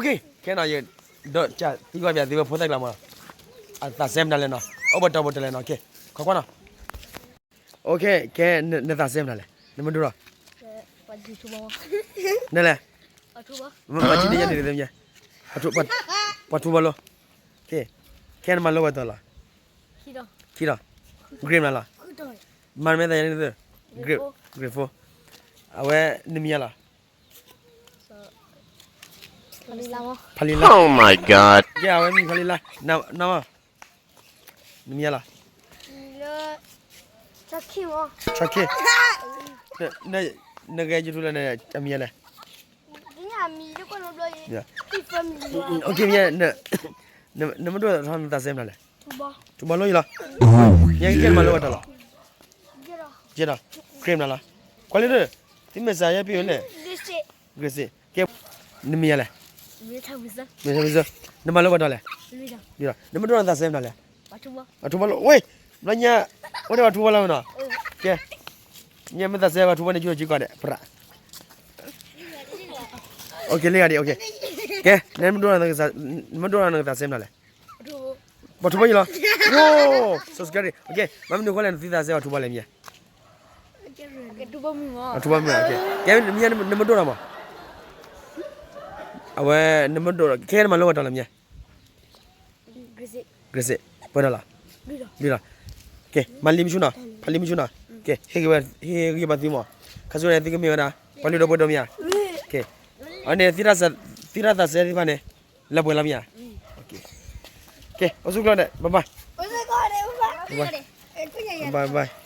ကဲနီၤ ယ ဒီးသံကွၢ်ပၠးသုဝဲဖိသၣ်ကျါမး, အသးစဲမနုၤလဲၣ်နီၤ, အိၣ်ပတီၢ်ပတီၢ်လဲၣ်နီၤ, ကဲ ခိးကွၢ်နီၤ, ကဲ နသးစဲမနုၤလဲၣ်, နမ့ၢ်ဒိၣ်ထီၣ်, နလဲၣ်, မၤထံၣ်န့ၢ်ယၤန့ၣ်, ပှၤထူဘီလိ, ကဲ နမၤလိပှဲၤတီၤလီၤ, ခံတီၤ, grade မနုၤလီၤ, မၤမဲာ်သၣ်ယၤန့ၣ်, grade four, အဝဲ နမံၤယၤလီၤ, ဖးလံလါ, ကဲ အဝဲမံၤဖးလံလါ, နမံၤယၤလီၤ, ဆီခ့, နဂဲၤယထူလၢအမံၤယၤလဲၣ်, နမ့ၢ်ဒိၣ်ထီၣ်နသးစဲမနုၤလဲၣ်, ထူဘီလိအံၤလီၤ, ယကဲနမၤလိပှဲၤတီၤလီၤ, grade မနုၤလီၤ, ကွၢ်လၢ သုမဲာ်ဆှးယဲပ့ၤဝဲလဲၣ်, grade six, ကဲ နမံၤယၤလဲၣ်, နမၤလိပှဲၤတီၤလဲၣ်, နမ့ၢ်ဒိၣ်ထီၣ်နသးစဲမနုၤလဲၣ်, ပှၤထူဘီလိ, ဝဲ ဘျီညါ အိၣ်ဒီးပှၤထူဘီလီၤမနီၤ, ကဲ ညါမ့ၢ်သးစဲပှၤထူဘီန့ၣ် ကၠိကၠံကီးဒဲး ကဲ နမ့ၢ်ဒိၣ်ထီၣ်နသးစဲမနုၤလဲၣ်, ပှၤထူဘီယံၤလီၤ, ကဲ မ့ၢ်မနုၤအဃိလဲၣ် နသုသးစဲပှၤထူဘီလဲၣ်မ့ၢ်ဧါ, ပှၤထူဘီမ့ၢ်, ကဲ နမ့ၢ်ဒိၣ်ထီၣ်မး, အဝဲ နမ့ၢ်ဒိၣ်ထီၣ် ကဲ နမၤလိပှဲၤတီၤလဲၣ်မ့ၢ်ဧါ, grade six, ပှဲၤတီၤလီၤ, လွံၢ်လီၤ, ကဲ မၤလံမ့ၢ်ဆူၣ်နီၤ, ဖးလံမ့ၢ်ဆူၣ်နီၤ, ကဲ ဟ့ၣ်ဂံၢ်ဘါသုမး, ခါဆူညါန့ၣ် သုကမ့ၢ်ဝဲဒၣ် ပှၤလုၢ်ဒိၣ်ပှ့ၤဒိၣ်မ့ၢ်ဧါ, ကဲ အန့ၣ် သုတၢ်သးစဲသ့ၣ်တဖၣ်န့ၣ် လၢပှဲၤလီၤမ့ၢ်ဧါ, ကဲ အိၣ်ဆူၣ်ချ့ဒီး bye bye, bye bye, bye bye.